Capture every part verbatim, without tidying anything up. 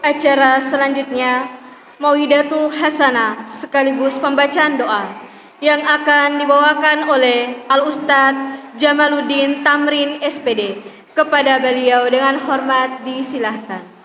Acara selanjutnya, Mauidatul Hasanah sekaligus pembacaan doa yang akan dibawakan oleh Al Ustadz Jamaluddin Tamrin, S P D. Kepada beliau dengan hormat disilahkan.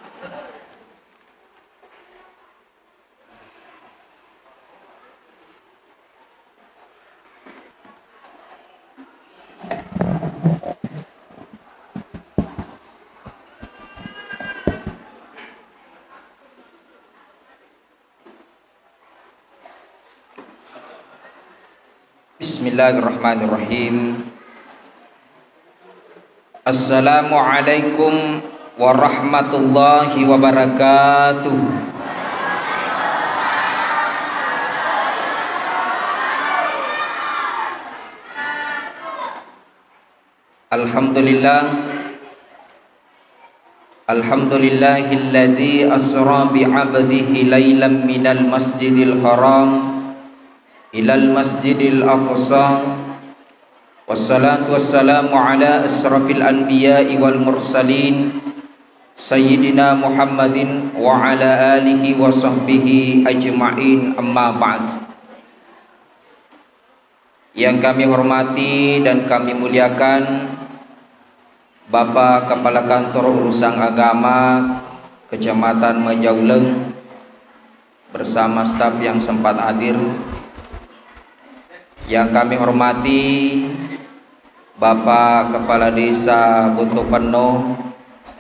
Bismillahirrahmanirrahim. Assalamualaikum warahmatullahi wabarakatuh. Alhamdulillah. Alhamdulillahilladzi asra bi 'abdihi lailan minal masjidil haram ilal masjidil aqsa. Wassalatu wassalamu ala asrafil anbiya'i wal mursalin, Sayyidina Muhammadin wa ala alihi wa sahbihi ajma'in, amma ba'd. Yang kami hormati dan kami muliakan Bapak Kepala Kantor Urusan Agama Kecamatan Majauleng, bersama staf yang sempat hadir. Yang kami hormati Bapak Kepala Desa Botopenno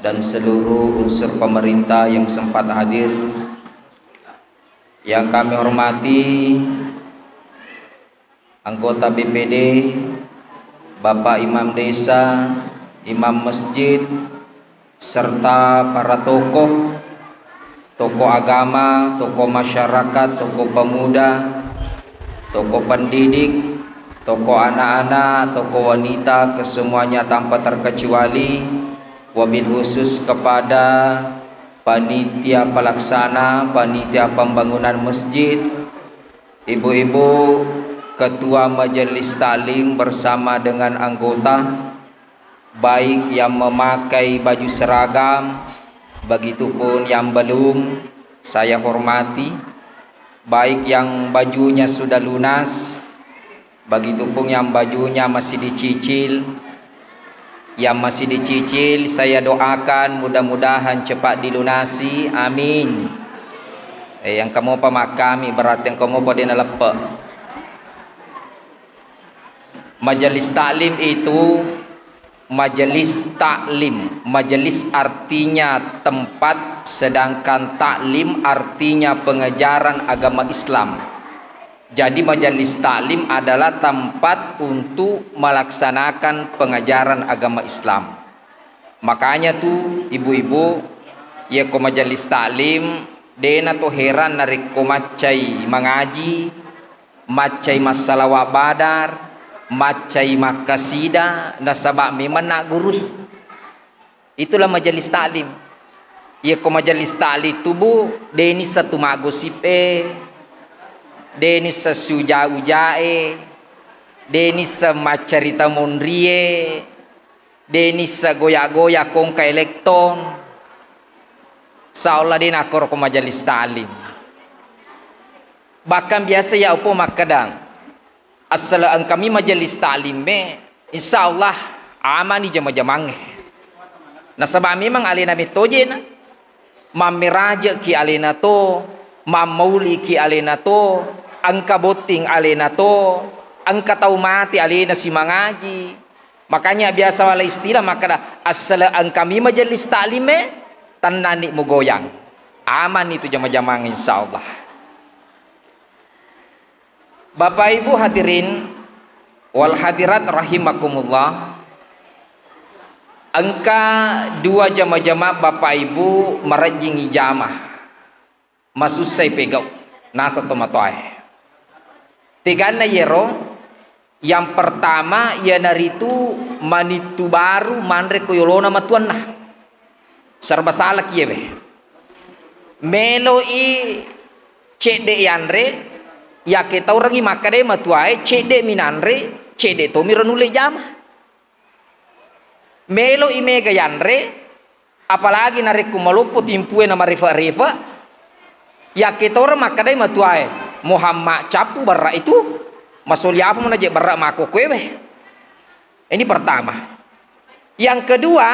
dan seluruh unsur pemerintah yang sempat hadir. Yang kami hormati anggota B P D, Bapak Imam Desa, Imam Masjid, serta para tokoh, tokoh agama, tokoh masyarakat, tokoh pemuda, tokoh pendidik, tokoh anak-anak, tokoh wanita, kesemuanya tanpa terkecuali, wabil khusus kepada panitia pelaksana, panitia pembangunan masjid, ibu-ibu, ketua majelis taklim bersama dengan anggota, baik yang memakai baju seragam, begitupun yang belum, saya hormati, baik yang bajunya sudah lunas, begitupun yang bajunya masih dicicil, yang masih dicicil, saya doakan mudah-mudahan cepat dilunasi. Amin. Eh, yang kamu apa makami, berarti yang kamu apa dia nalepe. Majelis taklim itu majelis taklim. Majelis artinya tempat, sedangkan taklim artinya pengajaran agama Islam. Jadi, majelis taklim adalah tempat untuk melaksanakan pengajaran agama Islam. Makanya tu, ibu-ibu, yekko majelis taklim, dena to heran narekko maccai mangaji, maccai massalawa badar, maccai makkasida, nasaba memang naggurui. Itulah majelis taklim. Yekko majelis taklim tu, Bu, deni satu maggosip e, deni seuja-uja e, deni semaccarita monrie, deni segoya-goya kongka elektron. Insya Allah dena akkoro ko majelis taklim. Bahkan biasa ya upo makkeda, assala engkami majelis taklim e, insya Allah amani jama-jamangnge. Nasaba memang alena mettojena, mammerajeki alena to, mammauliki alena to, engka botting alena to, engka tau mati alena simangaji. Makanya biasa wala istilah makkeda, assala engkami majelis taklim e, tennani mugoyang. Amani tu jama-jamangnge insya Allah. Bapak Ibu hadirin wal hadirat rahimakumullah, engka dua jama-jama Bapak Ibu marejjing ijama, masussai pegau, naseng tomatoae. Teganna yero, yang pertama iyanaritu manittu baru manre ko yolona matuanna. Serba salaki yewe. Meloi cedde yanre, yake taurangi makkeda matuae, cedde minanre, cedde tomiro nulle jama. Meloi mega yanre, Apalagi narekko maloppo timpue na marefe-refe, yakke toro makkedai matuae, "Muhammad cappu berra itu, masoli apa manaje berra makkokkoewe?" Ini pertama. Yang kedua,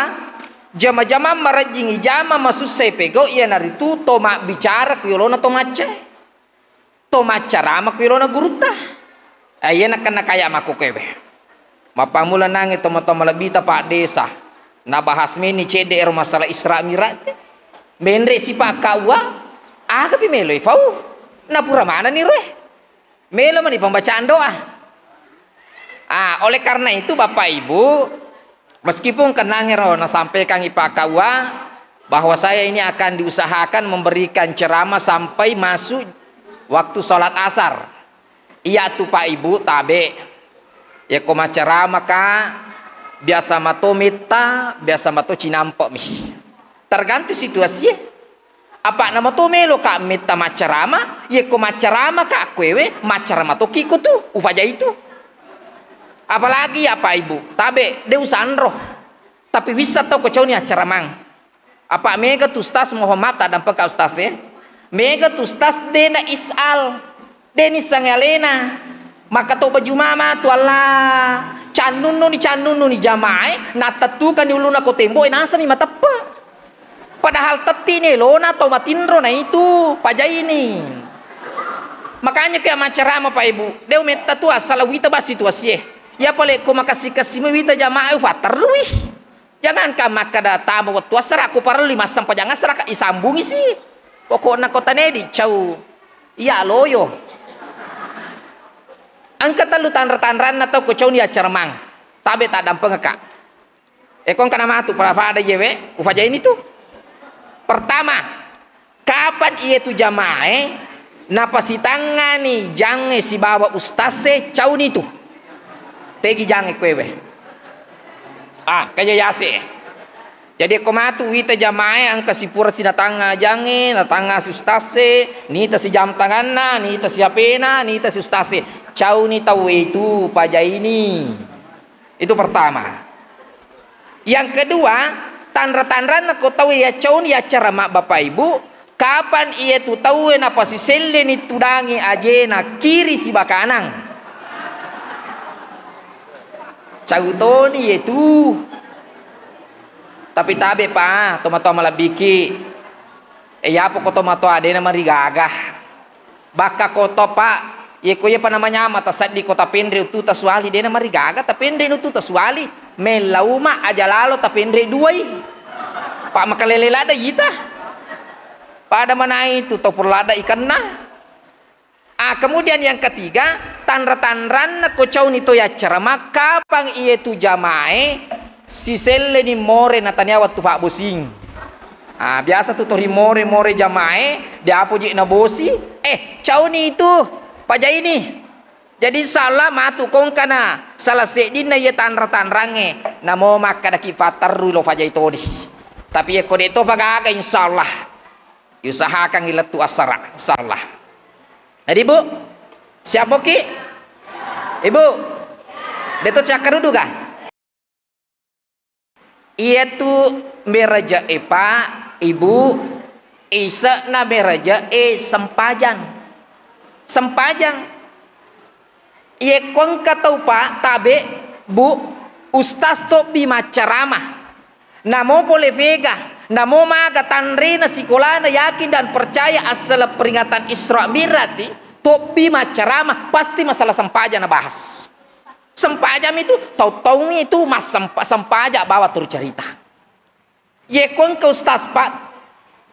jama-jamang marejjing ijama masussai pegau iyanaritu to mabbicara ku yolona to maccae. To maccarama ku yolona gurutta. Eh, iya nakkenna kaya makkokkoewe. Mappammula nangnge tomatoa malebbita Pak Desa. Nabahas meni cedde ero masalah Isra Mi'raj. Menre si Pak Kawa, agapi melo ifau? Napura manani roe. Melo mani pembacaan doa. Ah, oleh karena itu Bapak Ibu, meskipun kenangero nasampaikan Pak Kawa bahwa saya ini akan diusahakan memberikan ceramah sampai masuk waktu sholat asar. Iya tu Pak Ibu tabe. Yako maceramaka biasa mato metta, biasa mato cinampe mi. Tergantung situasi. Apa namo to melo ka metta maccarama, yekko maccarama ka koewe, maccarama to kiko tu, ufaja itu. Apalagi ya Pak Ibu, tabe, de usanro. Tapi wissa tau ko cauni accaramang. Apa mega tu Ustaz Muhammad, tak dampeng ka Ustaz e. Mega tu Ustaz dena isal. Deni sange alena. Maka to baju mama tu Allah. Cannunnu ni, cannunnu ni jamae, natettukani uluna ko tembo e, nasami mateppe. Padahal tettini elona tau matinro na itu, pajaini. Makanya ke maccarama Pak Ibu, deu metta tu asal wita ba situasi e. Ya pale ko makassi-kassi mi wita jamaah ufatterrui. Jangankan makkada tama wettu asara ko parellu massempajang asara ka isambungi si. Pokokna ko tanedi cau. Iya loyo. Engka tellu tanra-tanranna tau ko cauni accarmang. Tabe tak dampengeka. Eko engkana matu pada-pada jewe, ufajaini tu. Pertama, kapan iye tu jamae napasitangngani jangnge sibawa ustase cauni tu. Tegi jangnge kuewe. Ah, kaja yase. Jadi eko matu wita jamae engka sipura sinatangnga jangnge, natangnga si ustase, nita si jam tanganna, nita si apena, nita si ustase. Cauni tauwe itu, pajaini. Itu pertama. Yang kedua, tanra-tanranna ko tau yaccauni yaccarama Bapak Ibu, kapan iye tu tauwe napasiselleni tudangi ajena kiri siba kanang. Cau toni iye tu. Tapi tabe pa, tomatoa malebbiki. E, yapo ko tomatoa dena marigaga. Bakka koto, Pak, ye ko ye pa namanyama taseddi ko tapenre utu tasuali, dena marigaga tapenre utu tasuali. Mella uma aja lalo tapenre duai. Pak makalele lada yita. Pada manai tu tau purlada ikanna. Ah, kemudian yang ketiga, tanra-tanranna ko cauni to yaccarama, kapang iye tu jamae siselleni more natania wettu pabbosing. Ah, biasa tu tori more-more jamae, diapo je nabosi, eh, cauni itu, pajaini. Jadi insya Allah matu kongkana salah seddinna iye tanra-tanrangnge, namo makkadaki fatterru lo fajai todi. Tapi yekko de to pagaga insya Allah. Usahakan lettu assara, insya Allah. Jadi, Bu, siap boki? Ibu, deto cakkarudu ga? Iyatu meraja e, Pak, Ibu, ise'na meraja e sempajang. Sempajang. Yekko engka tau, Pak, tabe, Bu, ustaz tobbi maccarama. Namo pole fega, namo maga tanrena sikolana yakin dan percaya assala peringatan Isra Mi'raj, tobbi maccarama, pasti masalah sempajang nabahas. Sempajang itu, tau-taungi itu massempa-, sempajang bawa turu cerita. Yekko engka ustaz, Pak,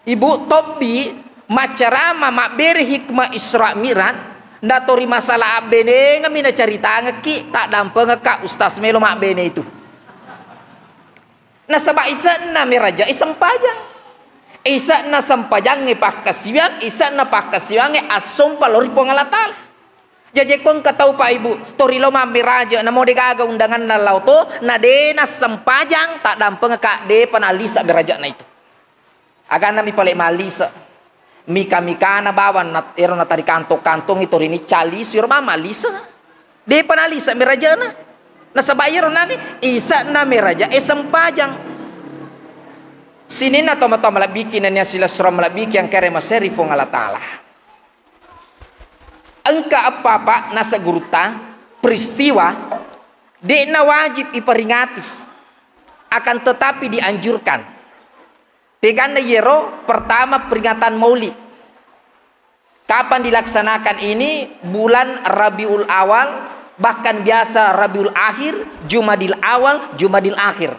Ibu, tobbi maccarama mabbere hikmah Isra Mi'raj, natori masalah abbenengeng mi nacaritangekki, taddampengekka ustaz melo mabbene itu. Nasaba ise'na meraja e sempajang. Ise'na sempajangnge pakkasiwiang, ise'na pakkasiwiangnge assompa lao ri Puang Allah Ta'ala. Jaji ko engka tau, Pak, Ibu, tori lao mammeraja, namo degaga undanganna lao to, na de nassempajang, taddampengekka, depa nalisa merajana itu. Aganna mi pale mallise. Mika-mikana bawang na-, ero natari kantong-kantongi torini calisu ero bawang mallise. Depa nalise merajana. Nasaba iyaro nange ise'na meraja e sempajang. Sininna tomatoa malebbiki nennia silessureng malebbiki engkae maseri Puang Allah Ta'ala. Engka eppa, Pak, nasa gurutta, peristiwa de'na wajib iperingati, akan tetapi dianjurkan. Teganna yero, pertama, peringatan Maulid. Kapan dilaksanakan ini? Bulan Rabiul Awal, bahkan biasa Rabiul Akhir, Jumadil Awal, Jumadil Akhir.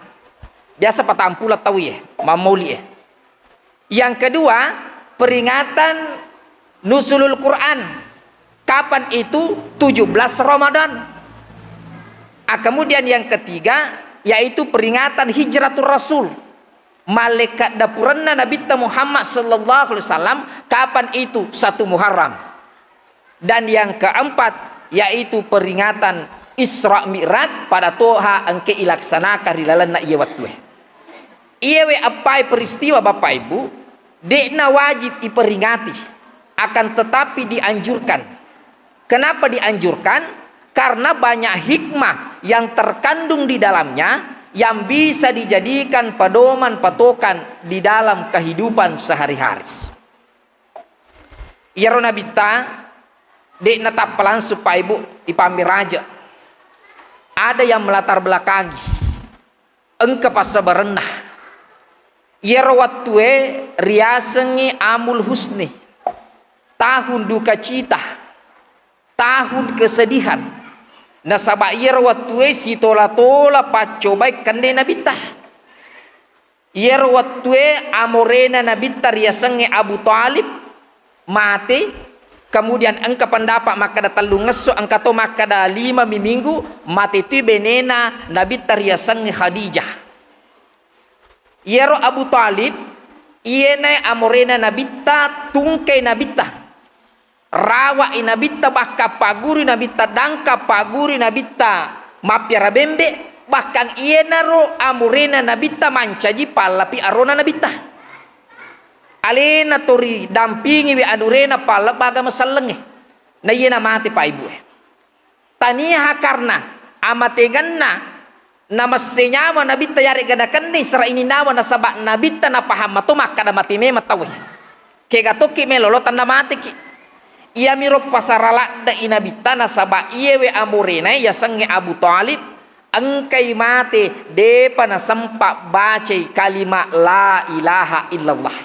Biasa patampula tau ye, mammauli ye. Yang kedua, peringatan Nuzulul Quran. Kapan itu? Tujuh belas Ramadan. Ah, kemudian yang ketiga, yaitu peringatan Hijratul Rasul. Malekka dapurenna Nabitta Muhammad sallallahu alaihi wasallam, kapan itu? Satu Muharram. Dan yang keempat, yaitu peringatan Isra Mi'raj pada toha engke ilaksanakan ri lalenna iye wettue. Iyewe eppae peristiwa, Bapak Ibu, de'na wajib iperingati, akan tetapi dianjurkan. Kenapa dianjurkan? Karena banyak hikmah yang terkandung di dalamnya yang bisa dijadikan pedoman patokan di dalam kehidupan sehari-hari. Iyaro Nabitta de'na tappa langsung, Pak Ibu, ipammiraja. Ada yang melatar belakangi. Engka passabarenna. Iyaro wettue riasengngi Amul Husni, tahun duka cita, tahun kesedihan. Nasaba iyaro wettue sitola-tola paccobai kenne Nabitta. Iyaro wettue amorena Nabitta riasengnge Abu Thalib mate, kemudian engka pendapat makkeda tellungesso, engka to makkeda lima mi minggu, mate tui benena Nabitta riasengnge Khadijah. Iyaro Abu Thalib, iyenae amorena Nabitta, tungkai Nabitta. Rawa'i Nabitta, bahkan paggurui Nabitta dangka, paggurui Nabitta mappiara bembe, bahkan iyenaro amurena Nabitta mancaji pallapi arona Nabitta. Alena to ridampingiwi anurena pallebba agama sellengnge. Na iyena mate, Pak, Ibu e. Taniha karena amatengenna namesse nyawa Nabitta, yaregga nakenni sera ini nyawa, nasaba Nabitta napahang mato makkada mate memang tauwe. Kega tokki melo lo tenna mateki. Iyamiro pasara ladde'i Nabitta, nasaba iyewe amurenae yasengnge Abu Thalib, engkai mate depa nasempa bacai kalimat la ilaha illallah.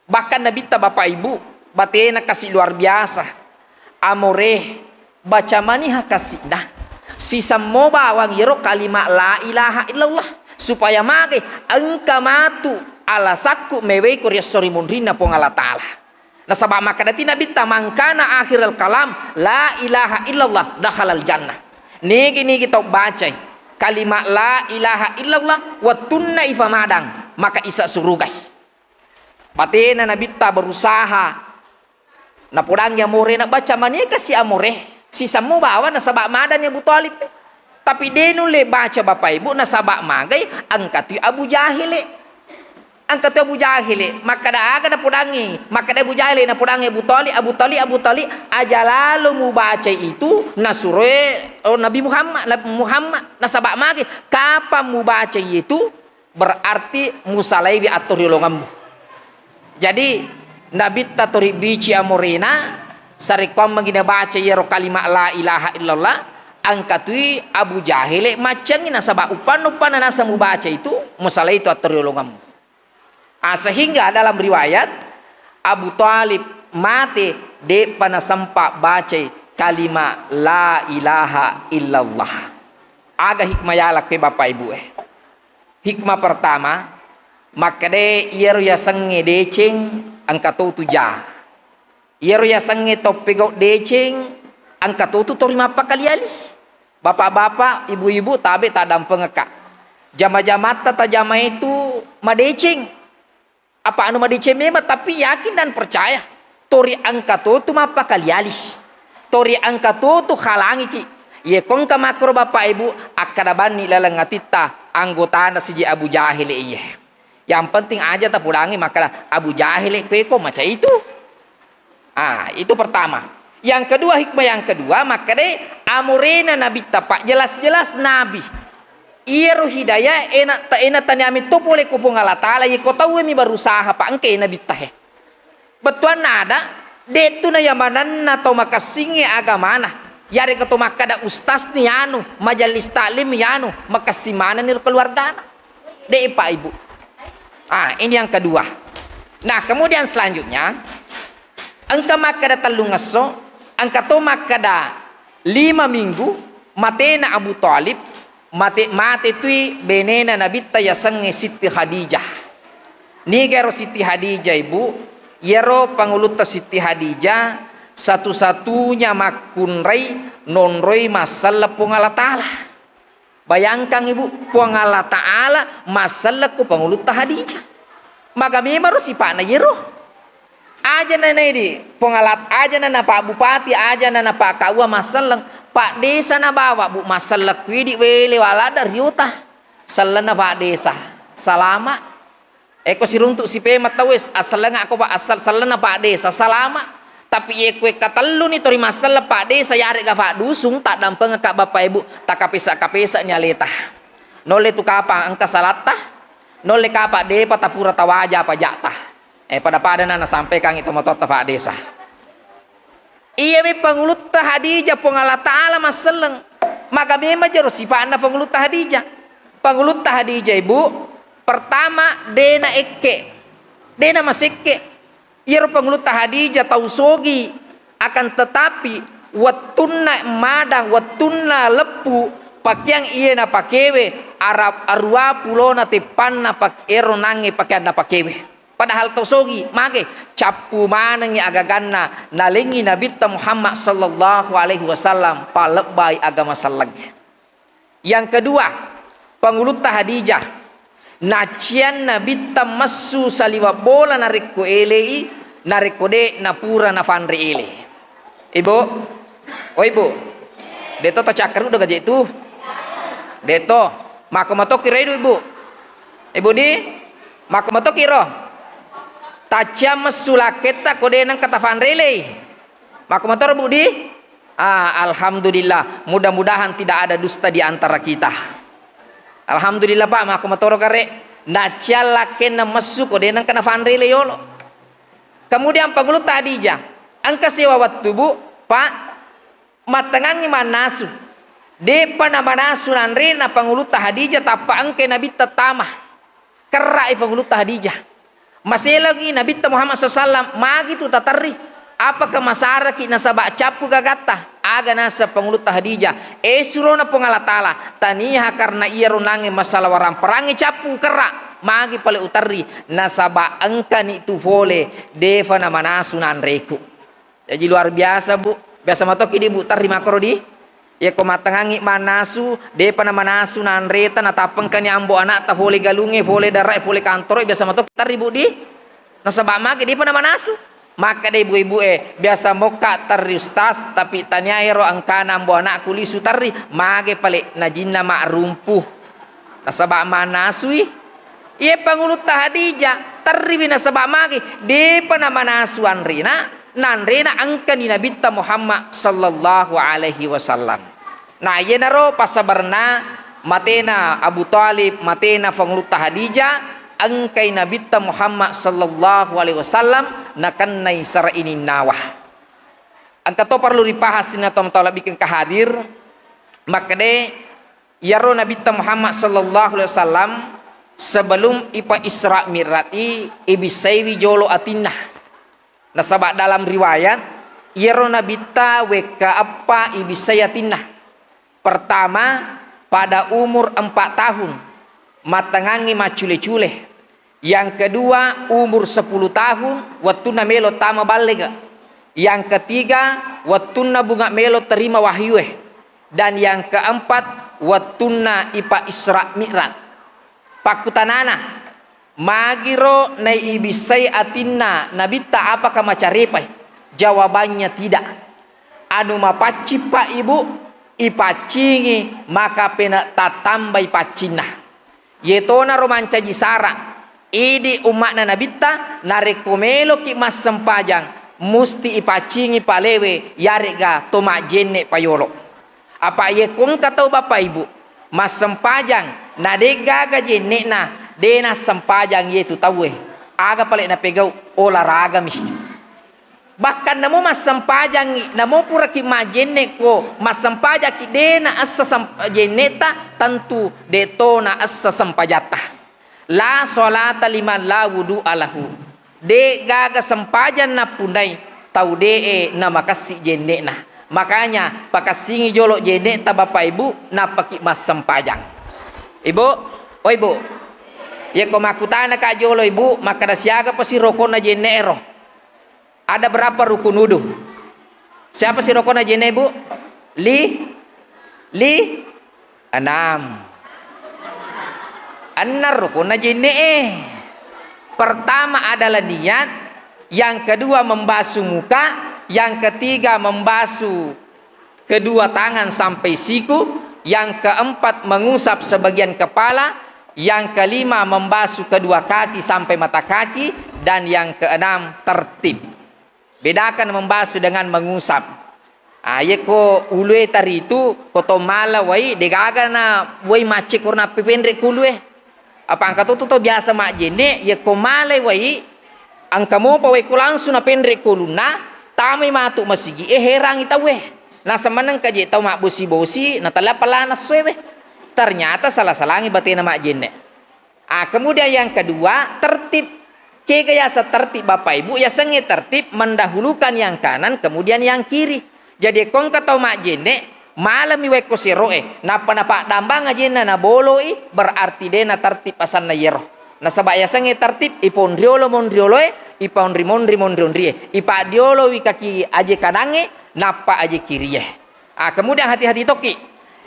Bahkan Nabitta, Bapak Ibu, batena kasi luar biasa. Amore, baca maniha kasi'na. Sisemmo bawang iyaro kalimat la ilaha illallah. Supaya magai engka matu alasakku meweiko ri esso ri munrinna Puang Allah Ta'ala. Nasaba makkedati Nabitta, "Man kana akhirul kalam la ilaha illallah dakhalal jannah." Nigi-nigi tau bacai kalimat la ilaha illallah wettunna ifamadang, maka isa surugai. Batena Nabitta berusaha napodangi amore, nabaca maneka si amore, sisemmu bawa nasaba madani Abu Thalib. Tapi de nulle baca, Bapak Ibu, nasaba magai engka tu Abu Jahil e. Engka tu Abu Jahil e, makkada aga napodangi, makkada Abu Jahil e napodangi Abu Thalib, Abu Thalib, Abu Thalib, aja lalo mubaca itu nasuroe, oh, Nabi Muhammad, Nabi Muhammad, nasaba magai, kapan mubaca itu, berarti musalaiwi attoriolongemmu. Jadi, Nabitta tori bici amorena, sarekkoammengi nabaca iyaro kalimat la ilaha illallah, engka tui Abu Jahil maccengi, nasaba uppanna-uppanna naseng mubaca itu, musalai tu attoriolongemmu. Ah, sehingga dalam riwayat, Abu Thalib mate de'pa nasempa bacai kalimat la ilaha illallah. Aga hikmah yala koe, Bapak Ibu e? Hikmah pertama, makkeda iyaro yasengnge deceng engka to tu ja. Iyaro yasengnge to pegau deceng engka to tu tori mappakali-ali. Bapak-bapak, ibu-ibu, tabe taddampengekka. Jama-jamatta tajama itu madeceng. Apa anu madeceng memang, tapi yakin dan percaya. Tori engka to tu mappakali-ali. Tori engka to tu halangiki. Ye ko engka makkoro Bapak Ibu, akkada banni laleng atitta anggotana siji Abu Jahil iye. Yang penting aja tapudangi makkada Abu Jahil koe ko maca itu. Ah, itu pertama. Yang kedua, hikmah yang kedua, makkada amorena Nabitta, Pak, jelas-jelas Nabi. Iyaro hidayah ena ta-, ena tania metto pole ko Puang Allah Taala, ye ko tauwe mi berusaha, Pak, engke nabitta he. Bettuanna ada, de'tu na yamanenna tau makessingnge agamana. Yarega to makkada ustaz ni anu, majelis taklim ni anu, makessing manenni ro keluargana. De', Pak, Ibu. Ah, ini yang kedua. Nah, kemudian selanjutnya, engka makkada tellungesso, engka to makkada lima minggu, matena Abu Thalib, mate, mate tui benena Nabitta yasengnge Sitti Khadijah. Niga ero Sitti Khadijah, Ibu? Yero pangulutta Sitti Khadijah, satu-satunya makkunrai nonroi masselleng Puang Allah Taala. Bayangkan, Ibu, Puang Allah Taala masselleng ko pangulutta Khadijah. Maga memaro sipa'na yero. Aja na naidi Puang Allah, aja na, na Pak Bupati, aja na, na Pak K U A masselleng. Pak Desa nabawa, Bu, masselleng ku idi wele walada riota. Sellenna Pak Desa. Salama. Eko siruntuk sipema tauwe, assellenga ko Pak, assal-, sellenna Pak Desa. Salama. Tapi ye kue katelluni tori masselleng Pak Desa, yarega Pak Dusung, taddampengekka Bapak Ibu, takapesa-kapesa ni aleta. Nolle tu kapang engka salatta, nolle kapang depa tapura tawaja pajakta. Eh, pada-pada na nasampaikangngi tomatoatta Pak Desa. Iya we pangulutta Khadijah Puang Allah Taala masselleng. Maka memang jero sipa'na pangulutta Khadijah. Pangulutta Khadijah, Ibu, pertama, dena ekke. Dena masekke. Iyaro pangulutta Khadijah tau sogi, akan tetapi wettunna mada, wettunna leppu, pakeang iye napakewe, arab-, arua pulona teppanna pak-, ero nangnge pakeang napakewe. Padahal tau sogi, mage, cappu manengngi agaganna, nalengngi Nabitta Muhammad sallallahu alaihi wasallam, palebbai agama sellengnge. Yang kedua, pangulutta Khadijah. Nacian Nabitta messu saliweng bola narekko elei, narekko de napura nafanre ele. Ibu, oh Ibu, deto to cakkaruddo gaje tu. Deto, mako matoki redu Ibu. Ibu di, mako matoki ro. Tacian messu lakketta ko de nengka tafanre elei. Makkumatoro, Bu, di? Ah, alhamdulillah. Mudah-mudahan tidak ada dusta di antara kita. Alhamdulillah, Pak, makkumatoro kare. Naciallakkenna messu ko de nengka nafanre le yolo. Kemudian pangulutta Khadijah. Engka sewa wettu, Bu, Pak, mattengangngi mannasu. De'pa namanasu nanrena pangulutta Khadijah, tappa engkai Nabitta tama. Kerra'i pangulutta Khadijah. Maselengngi Nabitta Muhammad sallallahu alaihi wasallam, magi tu taterri? Apakah masaraki nasaba cappu gagatta? Aga naseng pangulutta Khadijah, eh, surona Puang Allah Taala, taniha karena iyaro nangnge masalah waramparangnge cappu kerra, magi pale uterri, nasaba engkani tu pole, defa namanasu nanreku. Jaji luar biasa, Bu. Biasa matoki di, Bu, terri makkoro di. Yako mattengangngi mannasu, depa namanasu nanreta, natappengkani ambo anakta pole galungnge, pole darai, pole kantoro, biasa matoki terri, Bu, di. Nasaba mage depa namanasu. Makkeda ibu-ibu e, biasa mokka terri ustaz, tapi taniaero engkana ambo anakku lisu terri, mage pale najinna ma'rumpu. Nasaba manasui. Iye pangulutta Khadijah, terriwi nasaba magi, depa namanasu anrena, nanrena engkani Nabitta Muhammad sallallahu alaihi wasallam. Nah, iyenaro passabarenna matena Abu Thalib, matena pangulutta Khadijah, engkai Nabitta Muhammad sallallahu alaihi wasallam nakennai sara ininnawa. Engka to perlu ripahang sininna tomatoa lebbi engka hadir, makkeda Iyaro Nabitta Muhammad sallallahu alaihi wasallam sebelum ipa Isra Mi'raj i, ibissaiwi jolo atinna. Nasaba dalam riwayat, iyaro Nabitta wekka eppa ibissai atinna. Pertama, pada umur empat tahun, mattengangngi maccule-cule. Yang kedua, umur sepuluh tahun, wettunna melo tama ballega. Yang ketiga, wettunna bunga melo terima wahyue. Dan yang keempat, wettunna ipa Isra Mi'raj. Pakkutanana, magiro naiibissai atinna Nabitta apakah macarepai? Jawabannya tidak. Anu mapaccing, Pak, Ibu, ipaccingi, maka pene tattambai paccinna. Yetonaro mancaji sara, idi umma'na Nabitta, narekko meloki massempajang, musti ipaccingi palewe, yaregga to majjenne payolo. Apa ye ko engka tau, Bapak Ibu, Massempajang, na de'gaga jenne'na, de' nassempajang iyetu tauwe. Aga pale' napegau? Olahragami. Bahkan namo massempajangngi, namo puraki majjenne' ko massempajakki de' naessa sem-, jenne'ta, tentu de'to naessa sempajatta. La sholata liman la wudu'a lahu. De'gaga sempajang nappunnai tau de'e namakessi jenne'na. Makanya, pakessingi jolo jenne'ta, Bapak Ibu, nappaki massempajang. Ibu, oh Ibu, yekko makkutanaka jolo Ibu, makkeda siagapa si rokonna jenne'ero? Ada berapa rukun wudu? Siapa si rokonna jenne'e, Bu? Li? Li? Enam. Enneng rukun jenne'e. Pertama adalah niat, yang kedua membasuh muka, yang ketiga membasuh kedua tangan sampai siku, yang keempat mengusap sebagian kepala, yang kelima membasuh kedua kaki sampai mata kaki, dan yang keenam tertib. Bedakan membasuh dengan mengusap. Ah, yekko ulue taritu, ko to mala wai, degaga na wai macce ko nappepenre ko ulue. Apa engka to, to, to biasa majjenne, yekko malai wai, engka mopa wai ko langsung napenre ko ulunna, tamai matu masigi e, herangi tauwe. Naseng maneng kaje tau mabbosi-bosi, natella pala nassoe we. Ternyata salah-salangi batena majjenne. Ah, kemudian yang kedua, tertib. Kega yaseng tertib, Bapak Ibu? Yasengnge tertib, mendahulukan yang kanan, kemudian yang kiri. Jadi, ko engka tau majjenne, malami wekko seroe, nappa napaddambang ajenna, naboloi, berarti de' natertib asenna yero. Nasaba yasengnge tertib, iponriolo monrioloe, iponri monri monri-onrie, ipaddiolowi kaki aje kanangnge, nappa aje kirie. Ah, kemudian hati-hati tokki.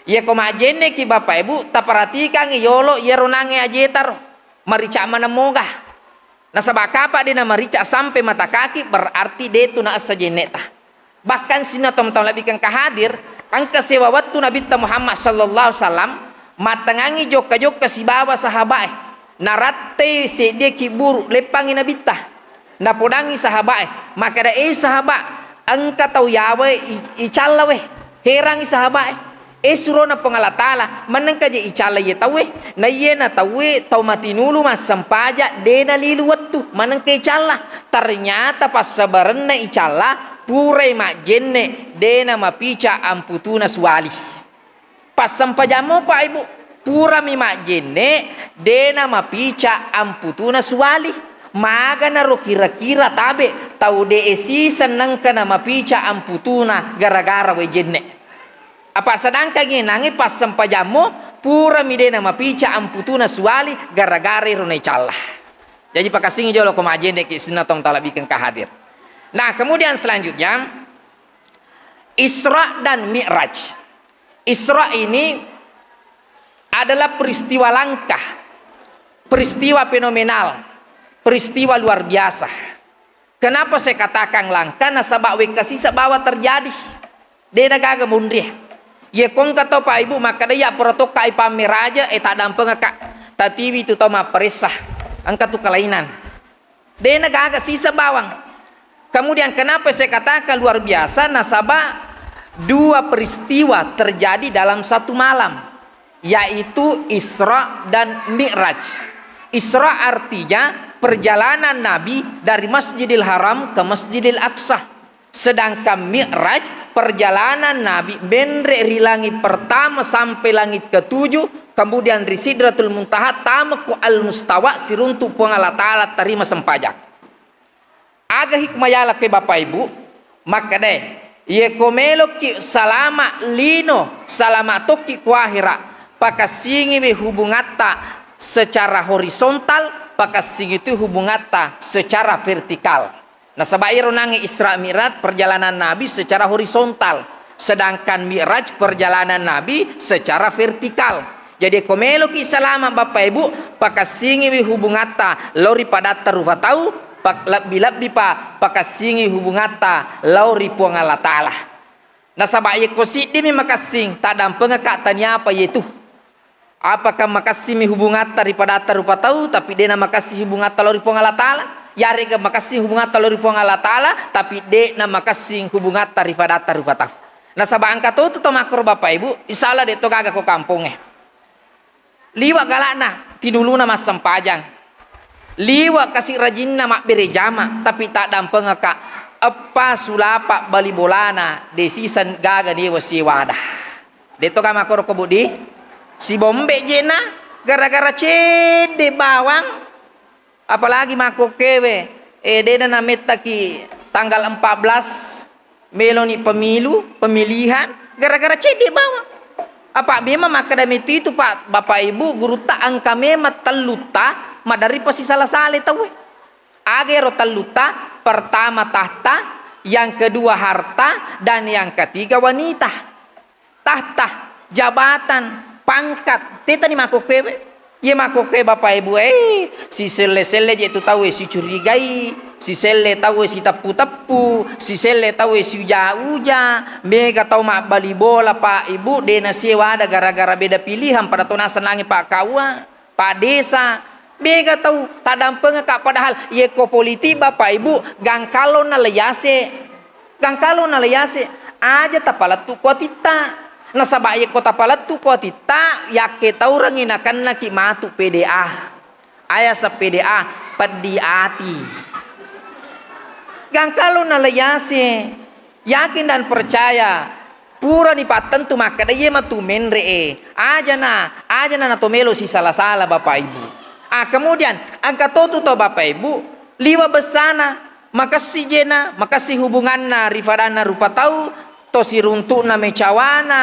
Yeko majjenneki, Bapak Ibu, taperhatikangngi yolo yero nangnge ajeta ro. Marica maneng moga. Nasaba kapa de' namarica sampai mata kaki, berarti de' tu naessa jenne'ta. Bahkan sininna tomatoa lebbi engka hadir, engka sewa wettu Nabitta Muhammad sallallahu alaihi wasallam mattengngangngi jokka-jokka sibawa sahabae. Narattei seddie kibburu, leppangngi Nabitta. Napodangngi sahabae, makkeda, "Eh, sahaba, engka tau yawa i-, icalla we." Herangngi sahabae. Eh, surona Puang Allah Ta'ala, manengka je icalla iye tauwe? Naiyena tauwe tau matinulu massempaja, de' nalilu wettu, manengka icalla. Ternyata passabarenna icalla, purai majjenne, de' namapica amputuna suwali. Passempajammo, Pak Ibu, purami majjenne, de' namapica amputuna suwali. Maganaro kira-kira tabe tau de' siseng nengka namapica amputuna gara-gara wae jenne. Apa sedangkan inangnge passempajammo, purami de' namapica amputuna suwali gara-gara ero naicalla. Jaji pakassingi jolo ko majjenneki sininna tomatoa lebbi engka hadir. Nah, kemudian selanjutnya, Isra dan Mi'raj. Isra ini adalah peristiwa langka, peristiwa fenomenal, peristiwa luar biasa. Kenapa saya katakan langka? Nasaba wekka sisa bawa terjadi. De' nagaga munri. Ye ko engka to, Pak Ibu, makkeda iya pura tokka i pammeraja, eh, taddampengekka. Tatiwi tu tau mapparessa. Engka tu kelainan. De' nagaga sisa bawang. Kemudian kenapa saya katakan luar biasa? Nasaba dua peristiwa terjadi dalam satu malam, yaitu Isra dan Mi'raj. Isra artinya perjalanan Nabi dari Masjidil Haram ke Masjidil Aqsa. Sedangkan Mi'raj, perjalanan Nabi menre ri langit pertama sampai langit ketujuh, kemudian ri Sidratul Muntaha, tama ku Al-Mustawa, siruntu Puang Allah Ta'ala, tarima sempajang. Aga hikmah yala ke Bapak Ibu? Makkedae, ye ko meloki salama lino, salama tokki ku ahera, pakassingiwi hubungatta secara horizontal, pakassingi tu hubungatta secara vertikal. Nasaba iyaro nangnge Isra Mi'raj perjalanan Nabi secara horizontal, sedangkan Mi'raj perjalanan Nabi secara vertikal. Jadi ko meloki salama, Bapak Ibu, pakassingiwi hubungatta lao ri padatta rupa tau, pak-, lebbi-lebbi pa pakassingi hubungatta lao ri Puang Allah Ta'ala. Nasaba yeko siddimi makessing, taddampengekka taniapa yetu. Apakah makessimi hubungatta ri padatta rupa tau, tapi de' namakessing hubungatta lao ri Puang Allah Ta'ala? Yarega makessing hubungatta lao ri Puang Allah Ta'ala, tapi de' namakessing hubungatta ri padatta rupa tau? Nasaba engka to tu tau makkoro, Bapak Ibu, insya Allah de' to gaga ko kampongnge. Liwa' gala'na tinuluna massempajang. Liwa' kasi' rajinna mabbere jama, tapi taddampengekka eppa sulapa' bali bolana, de' sisa gaga newa sewada. De'to ga makkoro ko budi? Sibombe' je'na gara-gara cedde' bawang. Apalagi makkokkewe, eh, de'na namettaki tanggal empat belas, meloni pemilu, pemilihan, gara-gara cedde' bawang. Apa' memang makkeda mitu itu, Pak, Bapak Ibu, gurutta engka memang tellutta maderri pasisala-sale tauwe. Aga ero tellutta? Pertama tahta, yang kedua harta, dan yang ketiga wanita. Tahta, jabatan, pangkat, tetani makkokkoe. Iye makkokkoe Bapak Ibu, eh, siselle-selle je tu tauwe sicurigai, siselle tauwe siteppu-teppu, siselle tauwe siuja-uja, mega tau mabbali bola Pak Ibu, de' nasewada gara-gara beda pilihan, pada to nasenangi Pak Kaua. Pak Desa, mega tau taddampengekka, padahal yekko politik Bapak Ibu, gangkallo nalai ase. Gangkallo nalai ase. Aja tapalettu ko atitta. Nasaba yekko tapalettu ko atitta, yakke taurengngi nakennaki matu P D A. Ayasa P D A, peddi ati. Gangkallo nalai ase. Yakin dan percaya, purani pattentu makkeda iye matu menre e. Ajana, ajana nato melo sisala-sala Bapak Ibu. Ah, kemudian engka totu tau Bapak Ibu, liwa bessana, makessi jena, makessi hubunganna ri fadanna rupa tau, to siruntu'na mecawana,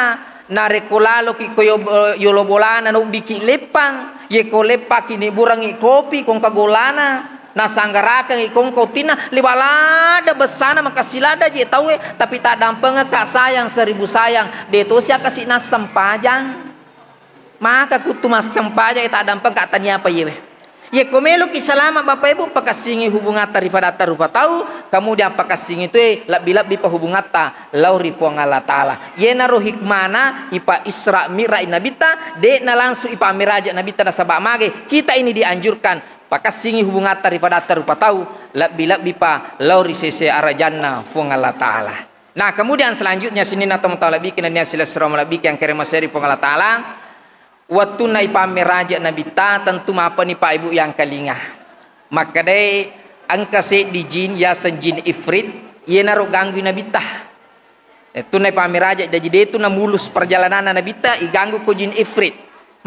narekko laloki ko yo-, yolo bolana nubbiki leppang, yeko leppaki niburangi kopi kongka golana. Nasanggarakengngi kongko utinna, liwa ladde bessana, makassi ladde je tauwe, tapi taddampengekka sayang seribu sayang, de tosi akkasi nassempajang. Maka kuttu massempajang, eh, taddampengekka tania apa iyewe. Yekko meloki salama Bapak Ibu, pakassingi hubungatta ri fadatta rupa tau, kemudian pakassingi tue lebbi-lebbi pa hubungatta lao ri Puang Allah Ta'ala. Yenaro hikmana ipa Isra Mi'raj Nabitta, de'na langsung ipa Mi'raj Nabitta nasaba mage, kita ini dianjurkan pakassingi hubungatta ri fadatta rupa tau, lebbi-lebbi pa lao ri sese arajanna Fuang Allah Ta'ala. Nah, kemudian selanjutnya sininna tomatoa lebbiki nennia silessureng malebbiki yang kere maseri Fuang Allah Ta'ala, wettunna ipammeraje Nabitta, tentu mapani Pak Ibu yang kalinga. Makkedai engka seddi jin yaseng jin ifrit, yenaro ganggui Nabitta. Eh, tunna ipammeraja, jaji de tu namulus perjalananna Nabitta, iganggu ko jin ifrit.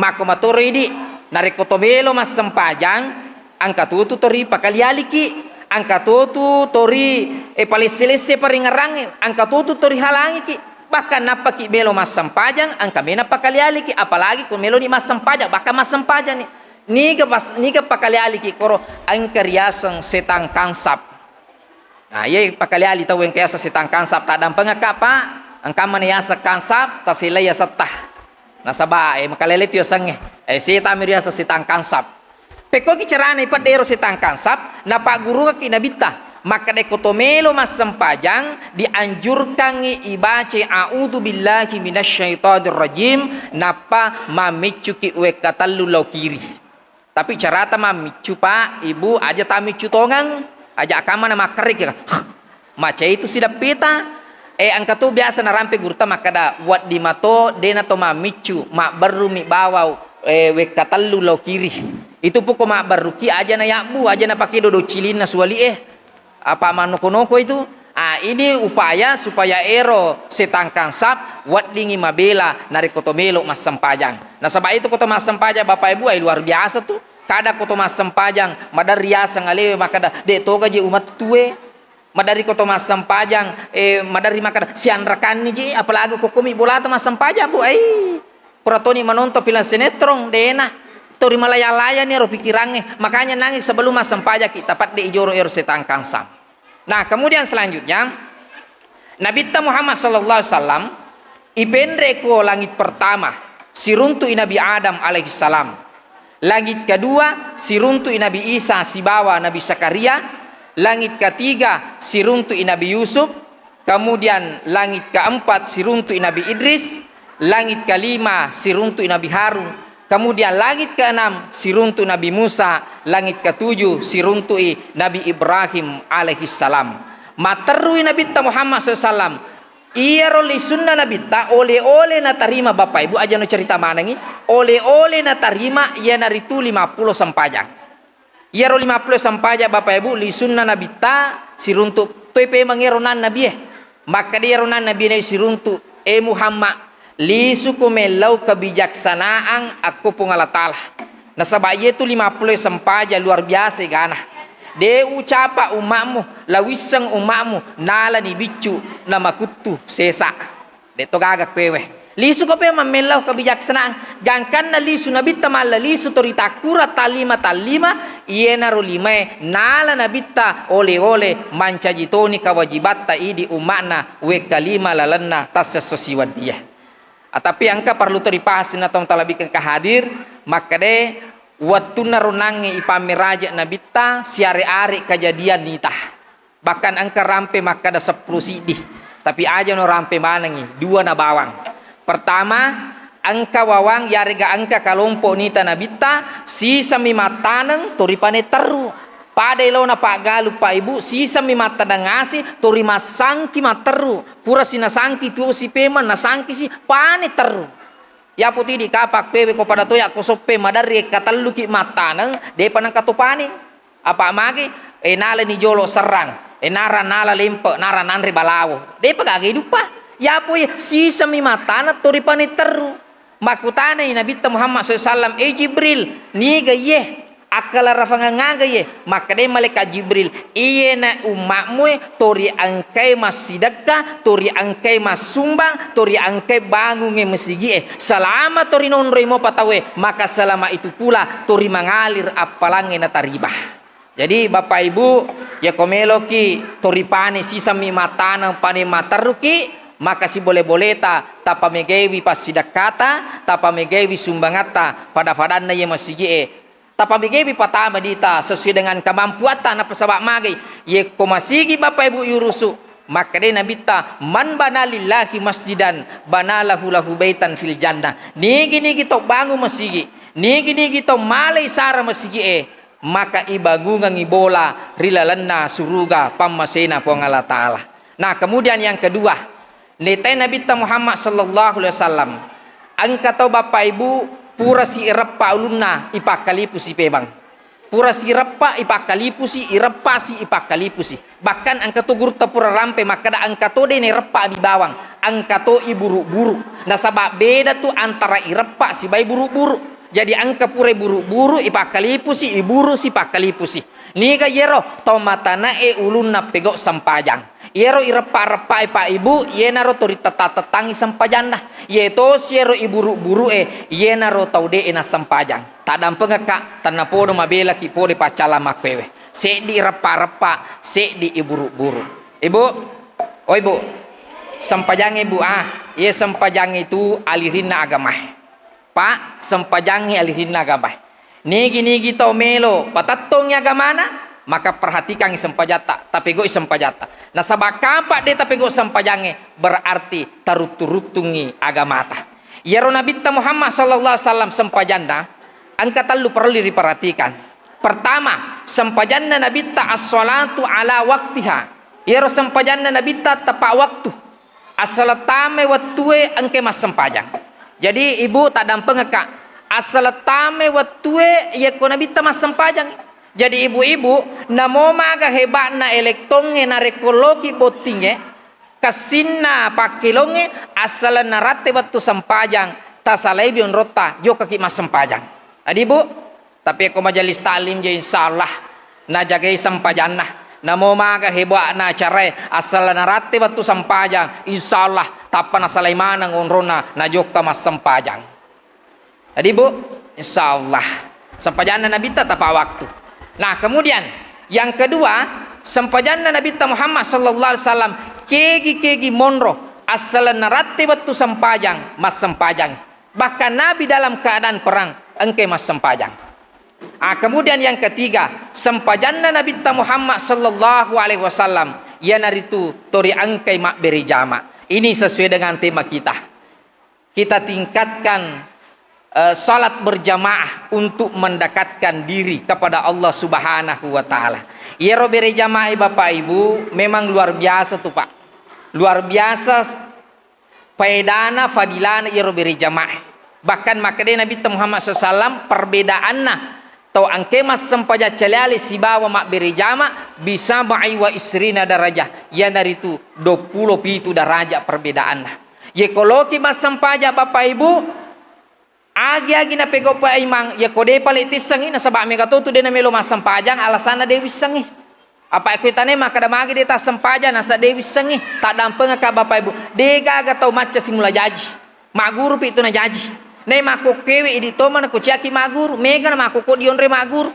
Makko matoro idi, narekko to melo massempajang, engka tutu tori pakali-aliki, engka tutu tori, eh, palesse-lesse paringerrangnge, engka tutu tori halangiki. Bahkan nappaki melo massempajang, engka mena pakali-aliki, apalagi ko meloni massempajang, bahkan massempajang ni. Niga pas, niga pakali-aliki koro, engka riaseng setang kansap. Nah, iye pakali-ali tau engka yaseng setang kansap, taddampengekka, Pak. Engka mani yaseng kansap, tasellai yasetta. Nasaba, eh, makalele tu yasengnge. Eh, setang mi riaseng setang kansap. Pekkoki carana ipedde ero setang kansap, napaggurungekki Nabitta. Makkeda ko to melo massempajang, dianjurkangngi ibacai a'udzu billahi minasyaitonir rajim, nappa mammiccuki wekka tellu lao kiri. Tapi carata mammiccu, Pak, Ibu, aja tammiccu tongeng, aja kamma na makkerriki. Macai tu sideppeta. Eh, engka tu biasa narampe gurutta makkeda, wedding mato, dena to mammiccu, mabberrumi bawang, eh, wekka tellu lao kiri. Itu poko mabberruki aja na yabbu, aja na pake dodo cilinna suwali e. Apa manoko-noko itu? Ah, ini upaya supaya ero setang kansap weddingi mabela narekko to melo massempajang. Nasaba itu ko to massempajang, Bapak Ibu, ai luar biasa tu. Kada ko to massempajang, maderri yaseng alewe makkeda, "De toga je umattue." Maderri ko to massempajang, eh, maderri makkeda, "Sianrakanni je, apalagi ko komi bolata massempajang, Bu." Ai. Pura toni manontong film sinetron, dena. Tori malaya-layani ero pikirangnge. Makanya nangi sebelum massempajaki, tapadde ijoro ero setang kansap. Nah, kemudian selanjutnya, Nabitta Muhammad sallallahu alaihi wasallam ipenre ko langit pertama, siruntu'i Nabi Adam alaihissalam. Langit kedua, siruntu'i Nabi Isa sibawa Nabi Zakaria. Langit ketiga, siruntu'i Nabi Yusuf. Kemudian langit keempat siruntu'i Nabi Idris, langit kelima siruntu'i Nabi Harun, kemudian langit keenam siruntu'i Nabi Musa, langit ketujuh siruntu'i Nabi Ibrahim alaihissalam. Matterrui Nabitta Muhammad sallallahu alaihi wasallam, Iyaro lisunna Nabitta, oleh-oleh natarima, Bapak Ibu, ajano cerita manengi, oleh-oleh natarima iyanaritu lima pulo sempajang. Iyaro lima pulo sempajang, Bapak Ibu, lisunna Nabitta siruntu toi pemeng ero nan Nabie. Makkeda ero nan Nabie siruntu, "E Muhammad, lisuko mellau kebijaksanaan akko Puang Allah Taala. Nasaba iyetu lima pulo sempajang luar biasa egana. De ucapa umma'mu, la wisseng umma'mu, nalani biccu namakuttu sesa." De to gaga kuewe. Lisuko pe mammellau kebijaksanaan. Gangkanna lisu Nabitta malla lisu to ritakkura tallima-tallima, iyenaro limae nala Nabitta ole-ole mancaji toni kewajibatta idi umma'na wekka lima lalenna tassesso siwennie. Ah, tapi engka perlu to ripahas na tau talabikeng ka hadir, makkeda wettunna ronangnge ipammeraje Nabitta siare-are kejadian nita. Bahkan engka rampe makkeda seppulo siddi, tapi ajano rampe manengi, dua na bawang. Pertama, engka wawang yarega engka kalompo nita Nabitta, sisemmi mattaneng to ripane terru. Pada elona paggalu, Pak Ibu, sisemmi mattaneng asi to rimassangki matterru. Pura sinasangki tuo sipemeng, nasangki si pane terru. Yapo tidi kapang kuewe ko pada toya ko soppe maderri ekka telluki mattaneng, depa nengka to pane. Apa magi, e, nalani jolo serrang, e, nara nala lempe, nara nanre balawo. Depa gaga iduppa. Yapo ye, sisemmi mattaneng to ripane terru. Makkutanai Nabitta Muhammad sallallahu alaihi wasallam, "E Jibril, niga iye? Akkalarafangeng aga iye?" Makkedai malaikat Jibril, "Iyena umma'mu e, to riangkai massidekka, to riangkai massumbang, to riangkai bangungnge masigi'e. Selama to rinonroi mopa tauwe, maka selama itu pula to rimangalir appalangnge natarima." Jadi, Bapak Ibu, yako meloki to ripane sisemmi mattaneng, pane matterruki, maka sibole-boleta tapamegaiwi passidekkata, tapamegaiwi sumbangatta, pada-padanna iye masigi'e, tapamegaiwi patama dita sesuai dengan kemampuatta, napasaba magai. Yekko masigi Bapak Ibu yurusu, makkedai Nabitta, "Man bana lillahi masjidan, bana lahu lahu baitan fil jannah." Nigi-nigi to bangun masigi, nigi-nigi to malai sara masigi'e, maka ibangungengngi bola ri lalenna suruga pammasena Puang Allah Ta'ala. Nah, kemudian yang kedua, netai Nabitta Muhammad sallallahu alaihi wasallam, engka tau Bapak Ibu pura si ireppa ulunna ipakkalipusi pebang. Pura si ireppa ipakkalipusi, ireppasi ipakkalipusi. Bahkan engka to gurutta pura rampe makkeda engka to de nereppa mi bawang, engka to iburu-buru. Nasaba beda tu antara ireppa sibawa iburu-buru. Jadi engka pura iburu-buru, ipakkalipusi, iburusi, pakkalipusi. Niga yero? To matanae ulunna pegau sempajang. Yero ireppa-reppae, Pak Ibu, yenaro to ritetta-tettangi sempajanna. Yetosi yero iburu-burue, yenaro tau de'e nassempajang. Taddampengekka, tennapodo mabelaki pole paccallang makkuewe. Seddi reppa-reppa, seddi iburu-buru. Ibu, oh Ibu, sempajangnge Ibu, ah, iye sempajang itu alirinna agamae. Pak, sempajangnge alirinna agamae. Nigi-nigi tau melo patettongngi agamana, maka perhatikangngi sempajatta, tapegoi sempajatta. Nasaba kapang de tapegoi sempajangnge, berarti taruttu-ruttungngi agamata. Iyaro Nabitta Muhammad sallallahu alaihi wasallam sempajanna engka tellu perlu diperhatikan. Pertama, sempajanna Nabitta as-salatu ala waktiha. Iyaro sempajanna Nabitta tepa waktu. Assaleng tamai wettue engkai massempajang. Jadi, Ibu, taddampengekka, assaleng tamai wettue yekko Nabitta massempajang. Jadi, ibu-ibu, namo maga heba'na elektongnge narekko loki bottingnge, kessinna pakkelongnge, assaleng naratte wettu sempajang, tasalaiwi onrotta, jokkaki massempajang. Adi, Bu? Tapi ko majelis taklim je, insyaallah najagai sempajanna. Namo maga heba'na acarae, asal naratte wettu sempajang, insyaallah tappa nasalai maneng onronna najokka massempajang. Jadi, Bu, insyaallah sempajanna Nabitta tepa waktu. Nah, kemudian yang kedua, sempajanna Nabitta Muhammad sallallahu alaihi wasallam kegi-kegi monro, asal naratte wettu sempajang, massempajang. Bahkan Nabi dalam keadaan perang engkai massempajang. Ah, kemudian yang ketiga, sempajanna Nabitta Muhammad sallallahu alaihi wasallam, iyanaritu tori engkai mabbere jama. Ini sesuai dengan tema kita. Kita tingkatkan, eh, salat berjamaah untuk mendekatkan diri kepada Allah Subhanahu wa Ta'ala. Iyaro bere jamaah, Bapak Ibu, memang luar biasa tuh, Pak. Luar biasa faedana, fadilana iyaro bere jamaah. Bahkan makkeda Nabitta Muhammad sallallahu alaihi wasallam, perbedaanna tau engkae massempajang caliale sibawa mabbere jama, bisab'i wa isrina darajah, iyanaritu duappulo pitu daraja perbedaanna. Yekoloki massempajang, Bapak Ibu, agi-agi napegau paimang, yako de pale tissengi, nasaba mega totu de namelo massempajang, alasanna de wissengi. Apa ko itane makkeda magi de tassempajang, nasa de wissengi, taddampengekka Bapak Ibu. De gaga tau macca simula jaji. Magguru pi tu najaji. Nai makkokkewe idi toma nakuciaki magguru, mega na makkokko dionre magguru.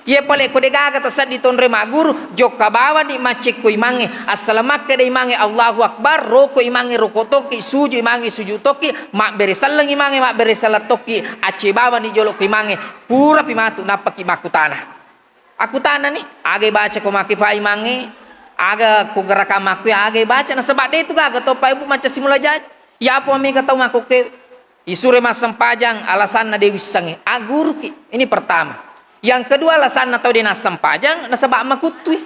Iye pale ko de gaga taseddi tonre magguru, jokka bawani maccekko imangnge. Assala makkeda imangnge Allahu Akbar, roko imangnge roko tokki, suju imangnge suju tokki, mabbere selleng imangnge mabbere selleng tokki, acce bawani jolo ko imangnge. Purapi matu nappaki makkutana. Akkutanani, aga ibaca ko makke fa imangnge, aga ko gerakang makkue, aga ibaca, nasaba de tu gaga to Bapak Ibu macca simula jaji. Yapo mega tau makkokke isure massempajang, alasanna de wissengnge, agguruki. Ini pertama. Yang kedua, alasanna tau de nassempajang, nasaba makuttui.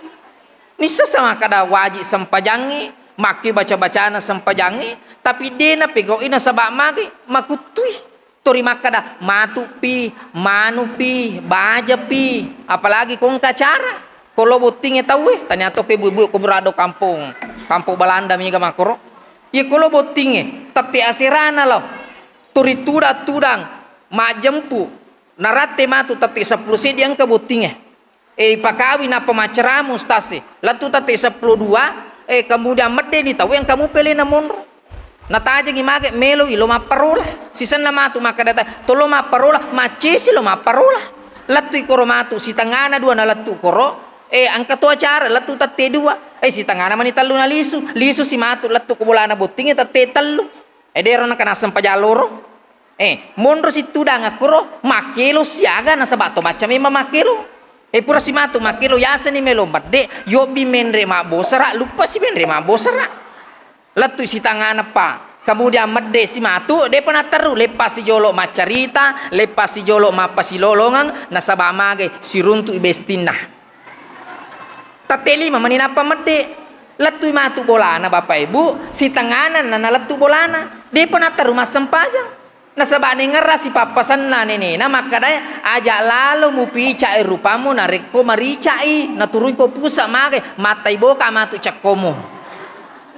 Nisseng sama kada wajib sempajangnge, makke baca-bacana sempajangnge, tapi de napegau'i nasaba magi makuttui. Tori makkeda, matupi, manupi, bajapi, apalagi ko engka acara, ko lo bottingnge tauwe, tania to ke ibu-ibu ko berado kampung, kampung Belanda mega makkoro. Iye ko lo bottingnge, tette aserana lo, tori tudang-tudang, majjempu, naratte matu tette seppulo seddi engka bottingnge. Eh, ipakawing nappa macceramu ustaz e. Lettu tette seppulo dua, eh, kemudian meddeni tau engka mupe lena monro. Natajengi mage meloi lo mapparola. Sisenna matu makkeda ta, to lo mapparola, maccesi lo mapparola. Lettu ikoro matu sitengana dua na lettu koro, eh, engka to acara lettu tette dua. Eh, sitengana mani tellu na lisu, lisu si matu lettu ko bolana bottingnge tette tellu. Eh, dero nengka nassempajang loro. Eh, monro si tudang akkuro, makkelo siaga nasaba to macca memang makkelo. Eh, pura si matu makkelo, yaseni melo medde, yobbi menre mabbosara, luppa si menre mabbosara. Lettu sitangana pa. Kemudian medde si matu, depa naterru, leppa si jolo maccarita, leppa si jolo mappasilolongeng, nasaba mage siruntu i bestinna. Tette lima mani nappa medde. Lettui matu bolana Bapak Ibu, sitengana na nalettu bolana. Depa naterru massempajang. Nasaba nengerra sipappasenna nenena makkedae, aja lalo mupica e rupamu narekko marica'i, naturui ko pusa mage, mattai boka matu cekkomu.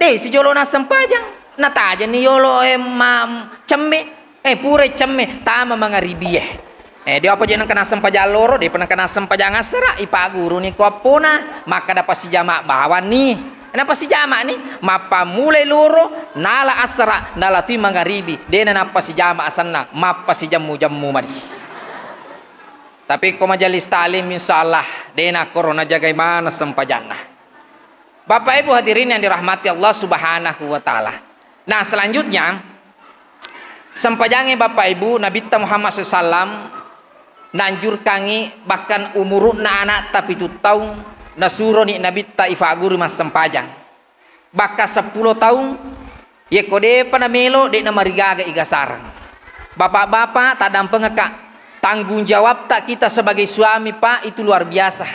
De sijolo nassempajang. Natajenni yolo e ma-, cemme. Eh, purai cemme, tama mangaribie. Eh, de apa je nengka nassempajang loro, depa nengka nassempajang assara, ipaguruni ko appona, makkeda pasijama bawanni. Napasijamani, mappammulai loro, nala assara, nalatui mangaribi, dena nappasijama asenna, mappasijemmu-jemmu mani. Tapi ko majelis taklim, insya Allah, dena koro najagai maneng sempajanna. Bapak Ibu hadirin yang dirahmati Allah Subhanahu wa Ta'ala. Nah, selanjutnya, sempajangnge Bapak Ibu, Nabitta Muhammad sallallahu alaihi wasallam nanjurkangi bahkan umurukna anakta pitu taung, nasuroni Nabitta ifaguru massempajang. Bahkan seppulo taung, yekko depa namelo, de namarigaga igasarang. Bapak-bapak, tadampengeka, tanggung jawabta kita sebagai suami, Pak, itu luar biasa.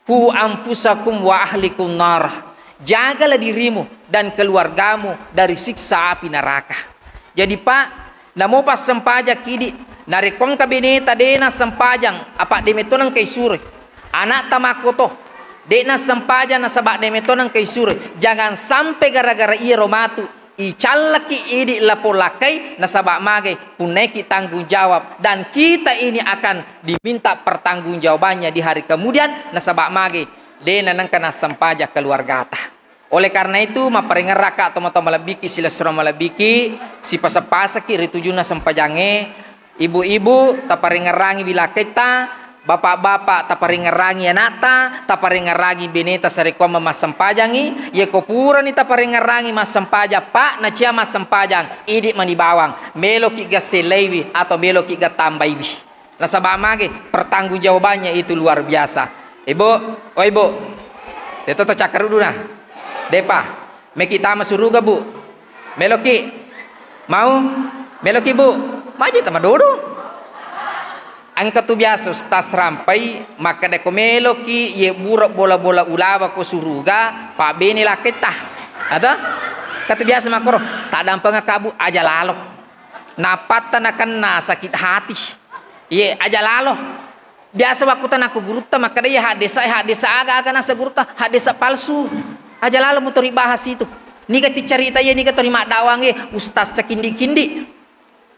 Ku anfusakum wa ahlikum nar. Jagalah dirimu dan keluargamu dari siksa api neraka. Jadi, Pak, namo passempajang kidi, narekko engka beneta de nassempajang, apa de metto nengka isuroi. Anakta makkoto, de nassempajang nasaba de metto nengka isuroi. Jangan sampai gara-gara iyaro matu icallaki idi lapong lakkai, nasaba magai punnaiki tanggung jawab, dan kita ini akan diminta pertanggungjawabannya di hari kemudian, nasaba magai de nanengka nassempajang keluargata. Oleh karena itu, mapparingerraka tomatoa malebbiki, silessureng malebbiki, sipaseng-pasengki ri tujunna sempajangnge, Ibu-ibu, taparingerrangi wilakketta, bapak-bapak, taparingerrangi anakta, taparingerrangi beneta sarekkuamma massempajangngi. Yeko purani taparingerrangi massempajang, Pak, nacia massempajang, idi mani bawang, meloki gassellaiwi atau meloki gattambaiwi. Nasaba mage, pertanggungjawabannya itu luar biasa. Ibu, oh Ibu, itu tuh cakkaruduna. Depa. Meki tama suruga, Bu? Meloki? Mau? Meloki, Bu? Maji tama dodo. Engka tu biasa ustaz rampai, makkeda ko meloki ye bura bola-bola ulawa ko suruga, pabbene lakketta. Atau? Kata biasa makkoro, taddampengekka, Bu, aja lalo. Nappatta nakenna sakit hati. Iye, aja lalo. Biasa wakkutanakko gurutta makkeda, iya haddesa, eh, haddesa aga-aga nasa gurutta, haddesa palsu. Aja lalo mutori bahas itu. Niga ticarita iye, niga tori maddawangnge, ustaz cakindi-kindi.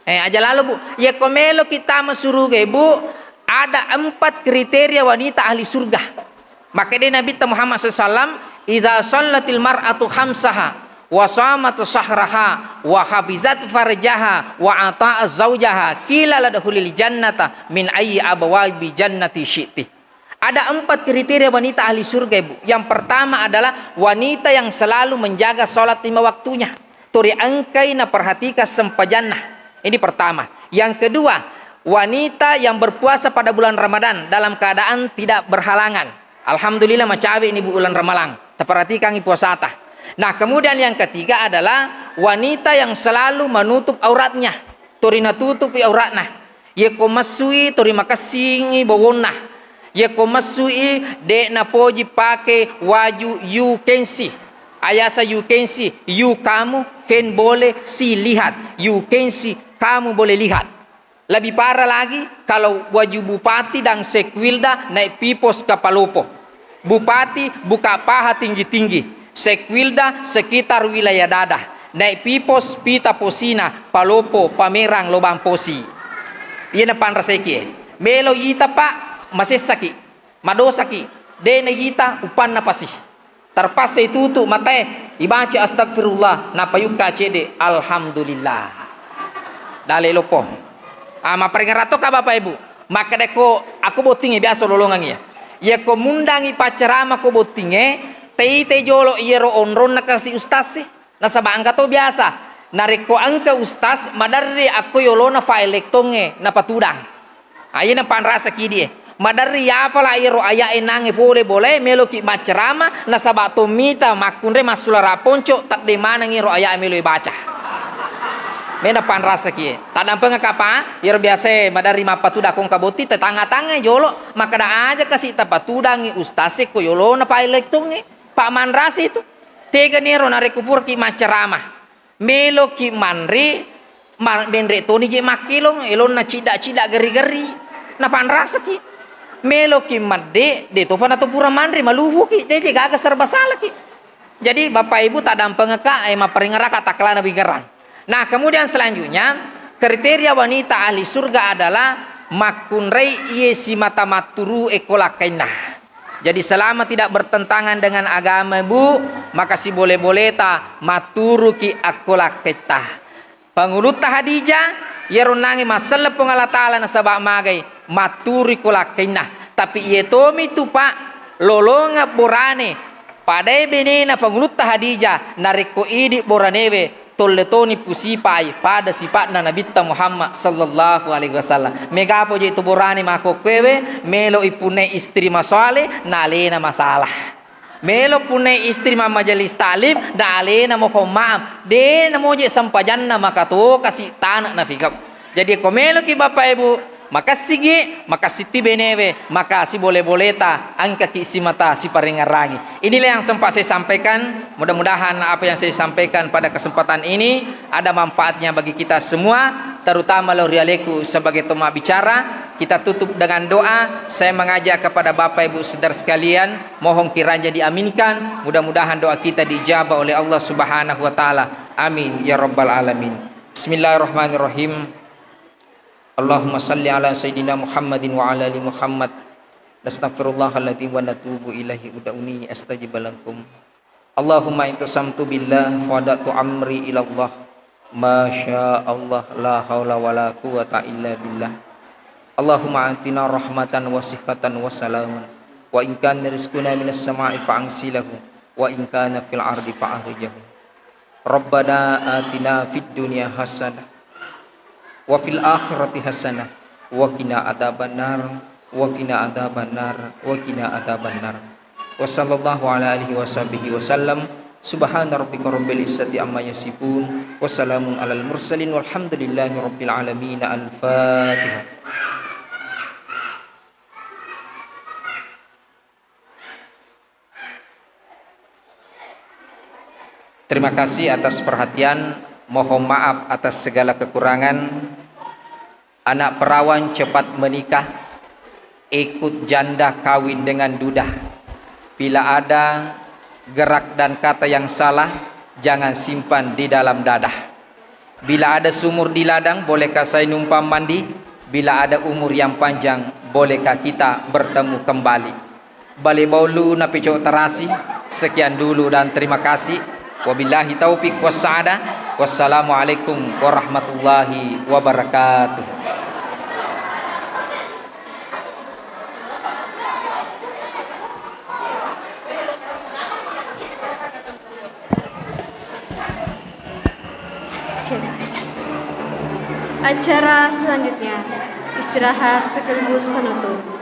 Eh, aja lalo, Bu. Yekko meloki tama suruga, Bu, ada empat kriteria wanita ahli surga. Makkeda Nabitta Muhammad sallallahu alaihi wasallam, "Idza shallatil mar'atu khamsaha wa shamat shahraha wa hafizat farjaha wa ata'at zaujaha qila ladkhulil jannata min ayyi abwabi jannati syi'ti." Ada empat kriteria wanita ahli surga, Ibu. Yang pertama adalah wanita yang selalu menjaga sholat lima waktunya. Tori engkai naperhatikan sempajanna. Ini pertama. Yang kedua, wanita yang berpuasa pada bulan Ramadan dalam keadaan tidak berhalangan. Alhamdulillah, macawe ini bulan Ramalang. Taperhatikangi puasata. Nah, kemudian yang ketiga adalah wanita yang selalu menutup auratnya. Tori natutupi auratna. Yekko messui, tori makessingi bowonna. Yekko messui, de' napoji pake waju you can see. Ayasa you can see, you kamu, can boleh, see lihat. You can see, kamu boleh lihat. Lebih parah lagi, kalau waju bupati dan Sekwilda naik pipos ke Palopo. Bupati buka paha tinggi-tinggi, Sekwilda sekitar wilayah dada, naik pipos pita posina, Palopo, Pamerang, Lobang Posi. Iya napanraseki e. Melo ita, Pak, masessaki, madosaki, de' naita upanna pasi. Terpaksa itutu matae, ibaca astagfirullah, napayukka cede, alhamdulillah. Dale lopo. Ah, mapparingerang tokka Bapak Ibu. Makkedako, aku bottingnge biasa lolongang iya. Yekko mundangi paccarama ko bottingnge, tei-tei jolo iyaro onronna kasi ustaz e. Nasaba engka to biasa, narekko engka ustaz, maderri akko yolona file lektongnge napatudang. Ah, iyena panrasa kidi e. Maderri yapala iyaro aya'e nangnge pole bolae, meloki maccarama, nasaba to mita makkunrai massulara ponco, tedde maneng iyaro aya'e melo ibaca. Mena panrasaki e. Taddampengeng kapa, iyaro biasae maderri mappatudang ko engka botting, tetanga-tangai jolo, makkeda aja kasi tapatudangi ustaz e ko yolona file lektongnge. Pak manrasi tu. Tegani ero narekko puraki maccarama. Meloki manre, ma-, menre toni je makkilong, elonna cidda-cidda geri-geri. Napanrasaki. Meloki madde, de topa nato pura manre, maluhuki, de je gaga serba salaki. Jadi Bapak Ibu taddampengekka, eh, mapparingeraka takkalana bingerang. Nah, kemudian selanjutnya, kriteria wanita ahli surga adalah makkunrai iye simata matturu e ko lakkainna. Jadi selama tidak bertentangan dengan agama, Bu, maka sibole-boleta matturuki akko lakkaitta. Pangulutta Hadijah, iyaro nangnge masselleng Puang Allah Taala nasaba magai matturu ko lakkainna. Tapi iye tomi tu, Pak, lolongeng borane, padai benena Pangulutta Hadijah, narekko idi boranewe, tolle toni pusipai pada sipa'na Nabitta Muhammad sallallahu alaihi wasallam. Megapo je tu borane makokkoewe, melo ipunne istri masale, na alena masalah. Melo punne istri mammajelis taklim, na alena moko maaf. De namoje sempajanna maka to kasi tana nafigau. Jadi ko meloki Bapak Ibu, makessigi, makessitti benewe, maka sibole-boleta engkaki simata siparengerangi. Inilah yang sempat saya sampaikan. Mudah-mudahan apa yang saya sampaikan pada kesempatan ini ada manfaatnya bagi kita semua, terutama lo rialeku sebagai toma bicara. Kita tutup dengan doa. Saya mengajak kepada Bapak Ibu Saudara sekalian, mohon kiranya diaminkan. Mudah-mudahan doa kita diijabah oleh Allah Subhanahu wa Ta'ala. Amin ya Rabbal Alamin. Bismillahirrahmanirrahim. Allahumma salli ala Sayyidina Muhammadin wa ala ali Muhammad. Nastaghfirullahaladzim wa natubu ilaihi, ud'uni astajib lakum. Allahumma intasamtu billah, fadatu amri ilallah. Masya Allah, la haula wa la quwata illa billah. Allahumma atina rahmatan wa sihatan wa salaman. Wa in kana rizquna minas sama'i fa anzilahu. Wa in kana fil ardi fa akhrijahu. Rabbana atina fid dunya hasanah wa fil akhirati hasanah wa qina adzabannar, wa qina adzabannar, wa qina adzabannar. Wa sallallahu ala alihi wa sahbihi wa sallam. Subhana rabbika rabbil izzati amma yasifun. Wa salamun alal mursalin walhamdulillahi rabbil alamin. Al-Fatihah. Terima kasih atas perhatian. Mohon maaf atas segala kekurangan. Anak perawan cepat menikah, ikut janda kawin dengan duda. Bila ada gerak dan kata yang salah, jangan simpan di dalam dada. Bila ada sumur di ladang, bolehkah saya numpang mandi? Bila ada umur yang panjang, bolehkah kita bertemu kembali? Bale baulu napico terasi. Sekian dulu dan terima kasih. Wabillahi taufik wassaada. Wassalamualaikum warahmatullahi wabarakatuh. Acara selanjutnya, istirahat sekaligus penutup.